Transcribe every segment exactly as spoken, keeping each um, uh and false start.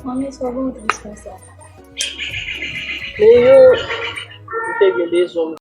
Manmi, sa w gen w tris konsa? Men yo, m te gen bezwen.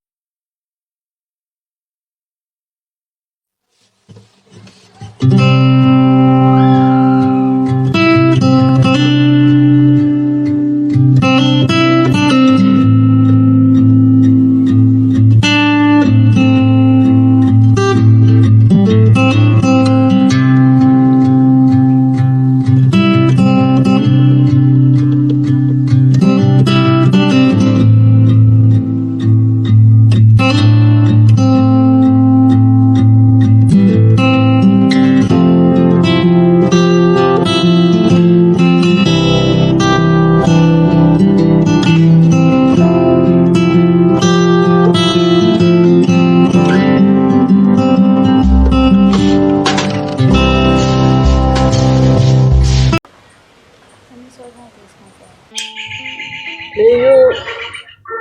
Men yo,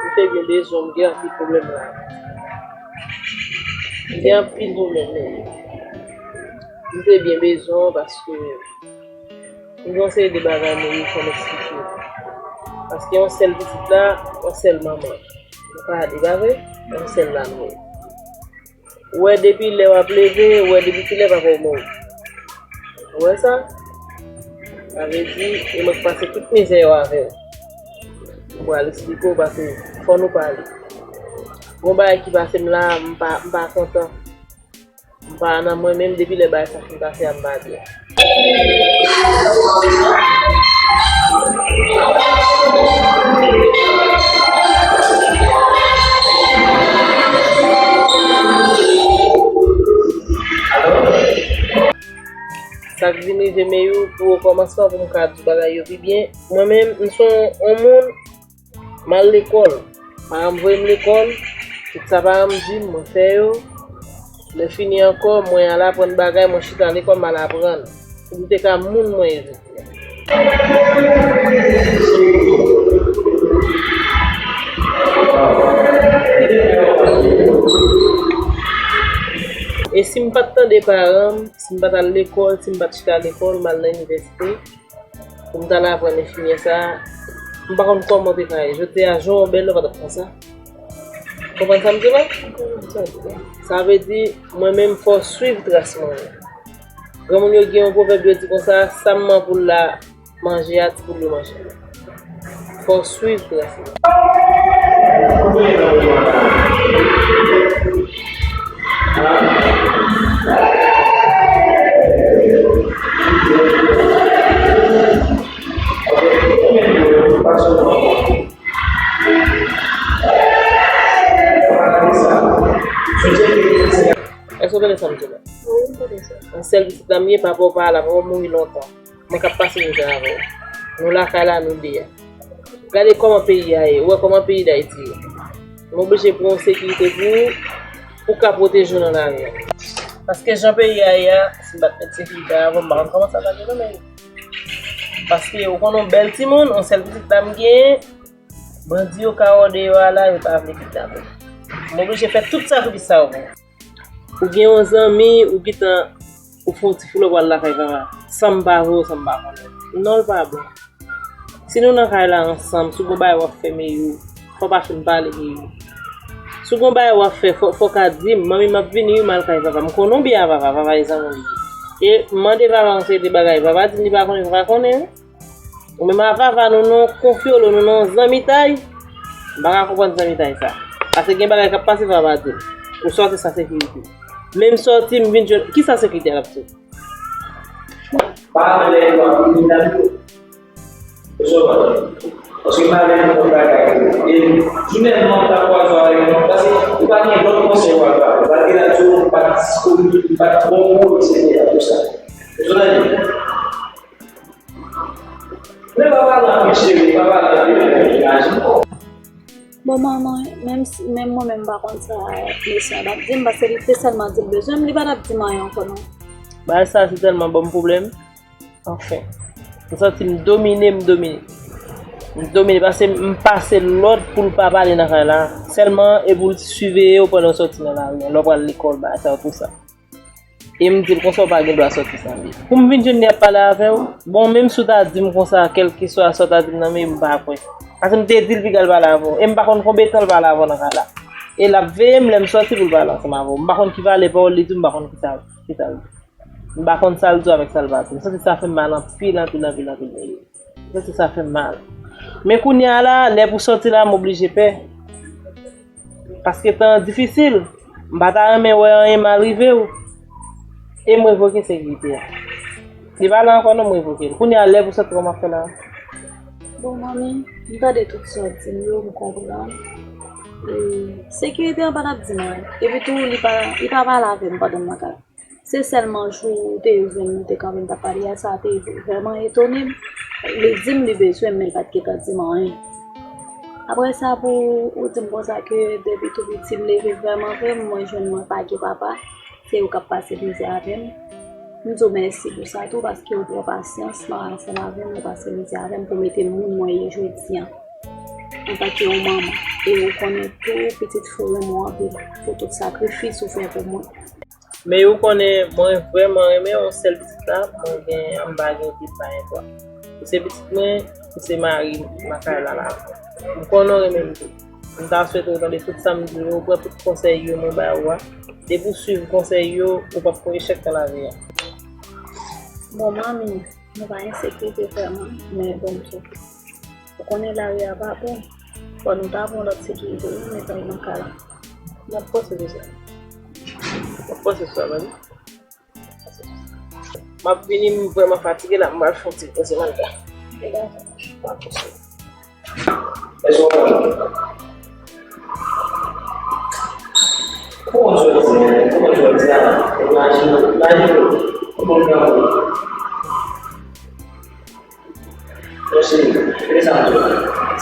m te gen bezwen, m gen anpil pwoblèm la. M gen anpil pwoblèm, men m te byen bezwen w paske m gen yon seri de bagay, men yo fò m eksplike w. Paske yon sèl pitit la, yon sèl manman. Nou pa de bagay, yon sèl la nou ye. Ou wè depi lè w ap leve, ou wè depi kilè papa w mouri. Ou wè sa? Sa vle di, e mwen k pase tout mizè yo avè w. M pral eksplike w paske fò nou pale. Gon bagay ki pase m la, m pa, m pa kontan. M pa nan mwen menm depi lè bagay sa fin pase a, m pa byen. Sa k vin rive Meyou, pou okòmansman, pou m ka di w bagay yo pi byen, mwen menm, m se yon, yon moun, m al lekòl. Paran m voye m lekòl, tout sa paran m di m, mwen fè yo. Lè fini ankò, mwen al aprann bagay, mwen chita lekòl, m al aprann. Pou m te ka moun mwen ye jodi a. E si m pa t tande paran m, si m pa t al lekòl, si m pa t chita lekòl, m al nan inivèsite, pou m t al aprann enfimyè sa, m pa konn kòman w te ka ye. Jodi a, jan w bèl la, w pa t ap konsa. Konprann sa m di w la? Sa vle di, mwen menm, fò w swiv tras mwen yo. Granmoun yo gen yon pwovèb, yo di konsa, sa manman poul la manje a, ti poul yo manje. Fò w swiv tras mwen. Èske w tande sa m di la? Yon sèl pitit la m ye, papa w pa la, papa w mouri lontan. Mwen k ap pase mizè avè w. Nou lakay la, nou de a. Gade kòman peyi a ye. Ou wè kòman peyi Dayiti ye. M oblije pran yon sekirite pou ou, pou w ka pwoteje w nan lari a. Paske jan peyi a ye a, si m pa t met sekirite a avè w, m pa konn kòman sa t ap ye non, men. Paske ou konn yon bèl timoun, yon sèl pitit la m genyen, bandi yo ka wè w deyò a la, yo pa vle kidnape w. M oblije fè tout sakrifis sa yo pou ou. Ou gen yon zanmi, ou gentan, ou fè yon ti foulè w al lakay papa. San m pa vle w, san m pa konnen w. Non, l pa bon. Si nou nan kay la ansanm, si w gon bagay w ap fè Meyou, fò w pa fin pale Meyou. Si w gon bagay w ap fè, fò, fò w ka di m, manmi m ap vini wi, m al kay papa. M konnen w byen a papa, papa e zanmi w li ye. E m mande papa yon seri de bagay, papa di m li pa konnen, papa konnen wi. Ou menm a papa nou, nou konfyolo, nou nan zanmitay. M pa ka konprann zanmitay sa. Paske gen bagay k ap pase papa di m. Ou sòti san sekirite. Menm sòti m vin jwenn, kisa sekirite a l ap di w? Pa anlè yo ap vin nan yo. Ou sòti. Paske m pa vin konn bagay yo. E jounèlman m ta kwaze avèk mwen. Paske ou pa gen lòt konsèy w al ba. Ou pa gen la di w pa disponib, ou pa bon pou ou, etsetera. Tout sa. Ou sòti. Men pa pale anpil cheri, pa pale anpil, men imajine w. Bon, manman, menm si, menm mwen menm m pa konn sa mesye a t ap di m, paske li te sèlman di l bezwen m, li pa t ap di m anyen ankò non. Bagay sa se tèlman ban m pwoblèm. Anfen. M santi m domine, m domine. M domine, paske m pase lòd pou l pa pale nan kay la. Sèlman e pou l siveye w pandan w sòti nan lari a, lè w pral lekòl, bagay sa yo, tout sa. E m di l konsa, ou pa gen dwa sòti san li. Pou m vin jwenn li ap pale avè w, bon, menm si w ta di m konsa, kèlkeswa sa w ta di m nan, men m pa kwè. Paske m te di l piga l pale avè w. E m pa konn konbyen tan l pale avè w nan kay la. E l ap veye m lè m sòti pou l pale ansanm avè w. M pa konn ki valè pawòl li di w, m pa konn ki sa, ki sa l di. M pa konn sa l di w avèk sa l pa di w. M santi sa fè m mal anpil, anpil, anpil, anpil, Meli. M santi sa fè m mal. Men kounye a la, lè pou sòti la, m oblije pè. Paske tan an difisil. M pa ta renmen wè anyen mal rive w. E m revoke sekirite a. Li pa la ankò non, m revoke l. Kounye a, lè pou sòti, kòman w ap fè la? Bon, manmi, m tande tout sa w di m yo, m konprann. E sekirite an pa t ap di m anyen. Epi tou, li pa, li pa pale avè m pandan m nan kay la. Se sèlman jou ou te jwenn nou te kanpe n t ap pale a, sa te vrèman etone m. Li di m li bezwen m, men l pa t gentan di m anyen. Apre sa, pou ou di m konsa ke depi tou piti m leve vrèman vre, mwen jwenn mwen pa gen papa, se yo k ap pase mizè avè m. M di w mèsi pou sa tou, paske ou pran pasyans nan ansanm avè m, ou pase mizè avè m pou mete m moun mwen ye jodi a, antanke yon manman. E ou konnen tou, pitit fi w renmen w anpil pou tout sakrifis ou fè pou mwen. Men ou konnen, mwen vrèman renmen yon sèl pitit la, mwen gen, m pa gen plis pa yon twa. Ou se pitit mwen, ou se mari m nan kay la la. M konnen w renmen m tou. M ta swete w tande tout sa m di w yo, ou pran tout konsèy yo mwen ba ou a. Depi w swiv konsèy yo, ou p ap fè echèk nan lavi a. Bon, manmi, nou pa ensekirite vrèman, men bon, m sou. Ou konnen lari a pa bon. Fò nou ta pran lòt sekirite wi, mezanmi, nan kay la. M ap panse de sa. M ap panse sou sa, manmi. M ap vini, m vrèman fatige la, m pral fè yon ti poze manka. M ap poze. Èske w konprann? Kòman jodi a, kòman jodi a, imajine, imajine, yon moun granmoun. Mesye, e sa m di w la.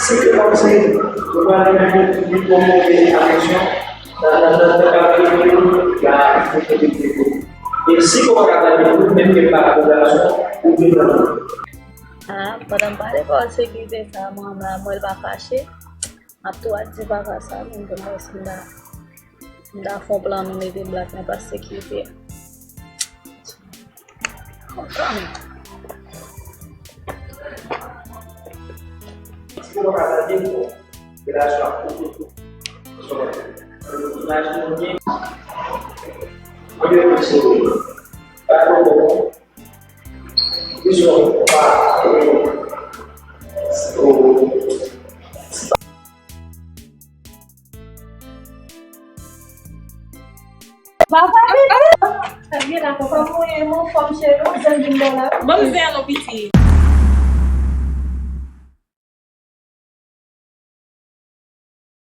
Si se kòmsi nou pral gen yon, yon move afeksyon nan, nan, nan, nan kay la, nou te di tou. E si kòman ka gade nou menm ke pa pou gason, ou vin nan. Ah, pandan m pale pawòl sekirite sa, mwen, mwen, mwen pa fache. M ap tou al di papa sa, men m te panse m ta, m ta fè yon plan nou mete blak nan plas sekirite a. Kontan. Si nou pa gade pou relasyon ap koupe tou. Imajine w byen. Andedan mesye yo. Pa twò bon. Vizyon pa. Papa, fòm mwen, mon fòm cheri, zanmi m la. Ban m zen non piti.